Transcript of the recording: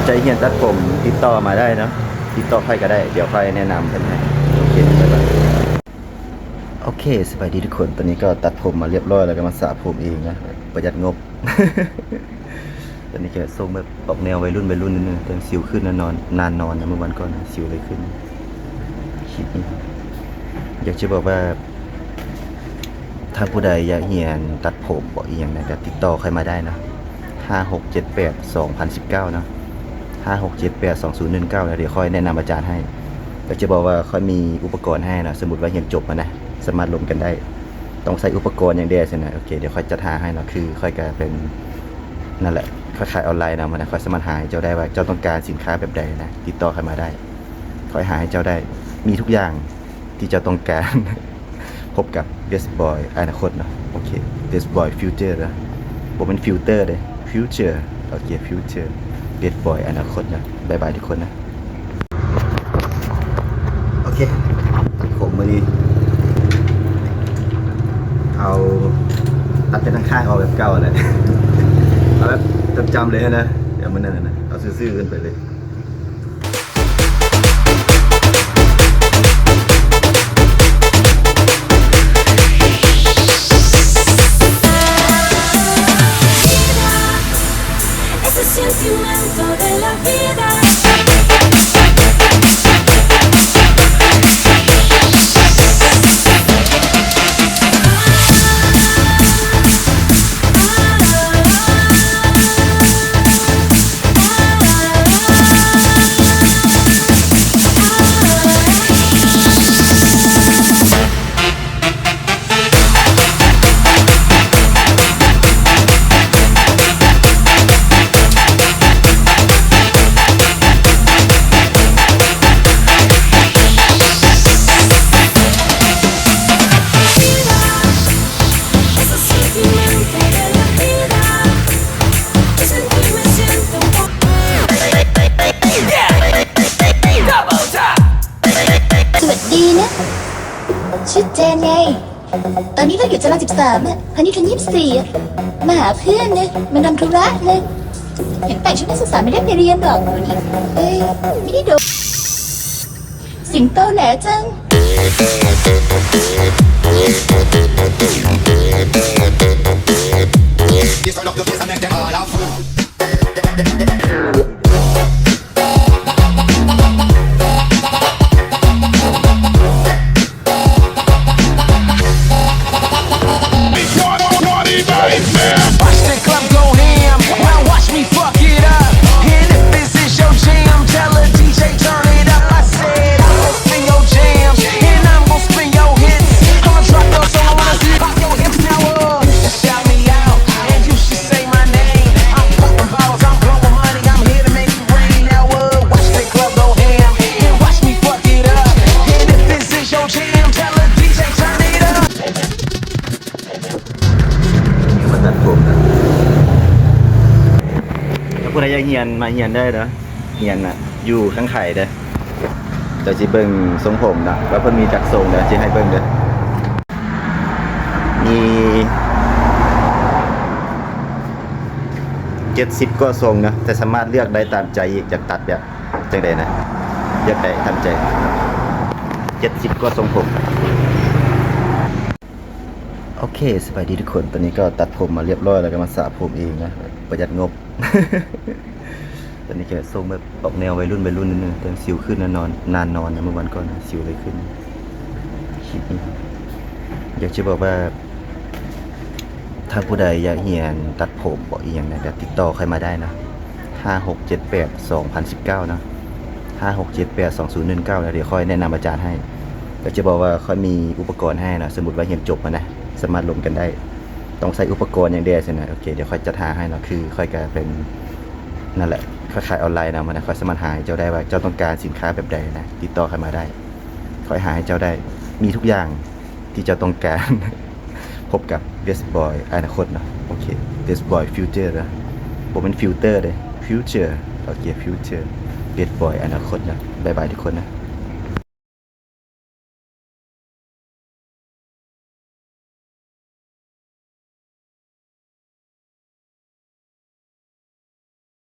ໃຈຮຽນຕັດຜົມຕິດຕໍ່ມາໄດ້ເນາະ ຕິດຕໍ່ຂ້ອຍກໍໄດ້ ດຽວຂ້ອຍແນະນຳເພິ່ນໃຫ້. ໂອເຄ ບາຍບາຍ. ໂອເຄ ສະບາຍດີທຸກຄົນ ຕອນນີ້ກໍຕັດຜົມມາຮຽບຮ້ອຍແລ້ວ ກໍມາສະຜົມເອງນະ ປະຢັດງົບ. ຕອນນີ້ກໍຊົງແບບອອກແນວໄວລຸ້ນໆ ໜ້ອຍໜຶ່ງ ແຕ່ຊິວຂຶ້ນນານອນ ນານອນນະ ເມື່ອວັນກ່ອນຊິວເລີຍຂຶ້ນ ຄລິບນີ້. ຢາກຈະບອກວ່າ ຖ້າຜູ້ໃດຢາກຮຽນຕັດຜົມບໍ ອີ່ຫຍັງນະ ກໍຕິດຕໍ່ຂ້ອຍມາໄດ້ເນາະ ຫ້າຫົກເຈັດແປດສອງພັນສິບເກົ້າເນາະ ຫ້າຫົກເຈັດແປດສອງສູນໜຶ່ງເກົ້າ ແລ້ວດຽວຂ້ອຍແນະນຳອາຈານໃຫ້. ຢາກຈະບອກວ່າຂ້ອຍມີອຸປະກອນໃຫ້ເນາະ ສົມມຸດວ່າຮຽນຈົບມານະ ສາມາດລົມກັນໄດ້. ຕ້ອງໃຊ້ອຸປະກອນຫຍັງແດ່ຊັ້ນນະ ໂອເຄ ດຽວຂ້ອຍຈັດຫາໃຫ້ເນາະ ຄືຂ້ອຍກໍເປັນ ນັ້ນແຫຼະ ຄ້າຍໆອອນລາຍນຳນະ ຂ້ອຍສາມາດຫາໃຫ້ເຈົ້າໄດ້ວ່າເຈົ້າຕ້ອງການສິນຄ້າແບບໃດນະ ຕິດຕໍ່ຂ້ອຍມາໄດ້ ຂ້ອຍຫາໃຫ້ເຈົ້າໄດ້ ມີທຸກຢ່າງທີ່ເຈົ້າຕ້ອງການ. ພົບກັບເບສບອຍອະນາຄົດເນາະ ໂອເຄ ເບສບອຍຟິວເຈີເນາະ ບໍ່ແມ່ນຟິວເຕີເດ້ ຟິວເຈີ ໂອເຄ ຟິວເຈີ ເບສບອຍອະນາຄົດເນາະ. ບາຍບາຍທຸກຄົນນະ. ໂອເຄ ຕັດຜົມມື້ນີ້ ເອົາ ຕັດແຕ່ທາງຂ້າງອອກແບບເກົ່າແຫຼະ ເອົາແບບຈຳໆເລີຍນະ ດຽວມື້ນັ້ນນະ ເອົາຊື່ໆຂຶ້ນໄປເລີຍ. Ese sentimiento de la vida. ສະຫວັດດີນະ ຊື່ເຈນໄງ. ຕອນນີ້ເຮົາຢູ່ຊັ້ນລະສິບສາມອະ ພານີເທີນຊາວສີ່ອະ ມາຫາເພື່ອນນະ ມານຳທຸລະນະ. ເຫັນແຕ່ງຊຸດນັກສຶກສາ ໄມ່ໄດ້ໄປຮຽນດອກ ດຽວນີ້ ເອີຍ ໄມ່ໄດ້ໂດນ ສິງໂຕແຫຼຈັ່ງ. Watch the club go ham. Now watch me fuck it up. And if this is your jam, tell a D J turn it up. I said I'm gon' spin your jams, and I'm gon' spin your hits. I'ma drop those on the pop your hips now up. Shout me out, and you should say my name. I'm popping bottles, I'm blowing money, I'm here to make it rain. Now, uh, watch the club go ham, and watch me fuck it up. And if this is your jam, tell a D J turn it up. ມາຕັດຜົມນະ ຖ້າຜູ້ໃດຢາກຮຽນ ມາຮຽນໄດ້ເດີ ຮຽນນະ ຢູ່ຂ້າງໄຂເດີ. ເຈົ້າຊິເບິ່ງຊົງຜົມນະ ວ່າເພິ່ນມີຈັກຊົງເດີ ຊິໃຫ້ເບິ່ງເດີ. ມີເຈັດສິບກວ່າຊົງນະ ແຕ່ສາມາດເລືອກໄດ້ຕາມໃຈອີກ ຢາກຕັດແບບຈັ່ງໃດນະ ເລືອກໄດ້ຕາມໃຈ ເຈັດສິບກວ່າຊົງຜົມ. ໂອເຄ ສະບາຍດີທຸກຄົນ ຕອນນີ້ກໍຕັດຜົມມາຮຽບຮ້ອຍແລ້ວ ກໍມາສະຜົມເອງນະ ປະຢັດງົບ. ຕອນນີ້ກໍຊົງແບບອອກແນວໄວລຸ້ນໄວລຸ້ນໜ້ອຍໜຶ່ງ ແຕ່ຊິວຂຶ້ນນານອນ ນານອນນະ ເມື່ອວັນກ່ອນຊິວເລີຍຂຶ້ນ ຄລິບນີ້. ຢາກຈະບອກວ່າ ຖ້າຜູ້ໃດຢາກຮຽນຕັດຜົມບໍ ອີ່ຫຍັງນະ ກໍຕິດຕໍ່ຂ້ອຍມາໄດ້ນະ ຫ້າຫົກເຈັດແປດສອງພັນສິບເກົ້າເນາະ ຫ້າຫົກເຈັດແປດສອງສູນໜຶ່ງເກົ້າ ແລ້ວດຽວຂ້ອຍແນະນຳອາຈານໃຫ້. ຢາກຈະບອກວ່າຂ້ອຍມີອຸປະກອນໃຫ້ເນາະ ສົມມຸດວ່າຮຽນຈົບມານະ ສາມາດລົມກັນໄດ້. ຕ້ອງໃຊ້ອຸປະກອນຫຍັງແດ່ຊັ້ນນະ ໂອເຄ ດຽວຂ້ອຍຈັດຫາໃຫ້ເນາະ ຄືຂ້ອຍກໍເປັນ ນັ້ນແຫຼະ ຄ້າຍໆອອນລາຍນຳນະ ຂ້ອຍສາມາດຫາໃຫ້ເຈົ້າໄດ້ວ່າເຈົ້າຕ້ອງການສິນຄ້າແບບໃດນະ ຕິດຕໍ່ຂ້ອຍມາໄດ້ ຂ້ອຍຫາໃຫ້ເຈົ້າໄດ້ ມີທຸກຢ່າງທີ່ເຈົ້າຕ້ອງການ. ພົບກັບເບສບອຍອະນາຄົດເນາະ ໂອເຄ ເບສບອຍຟິວເຈີເນາະ ບໍ່ແມ່ນຟິວເຕີເດ້ ຟິວເຈີ ໂອເຄ ຟິວເຈີ ເບສບອຍອະນາຄົດເນາະ. ບາຍບາຍທຸກຄົນນະ.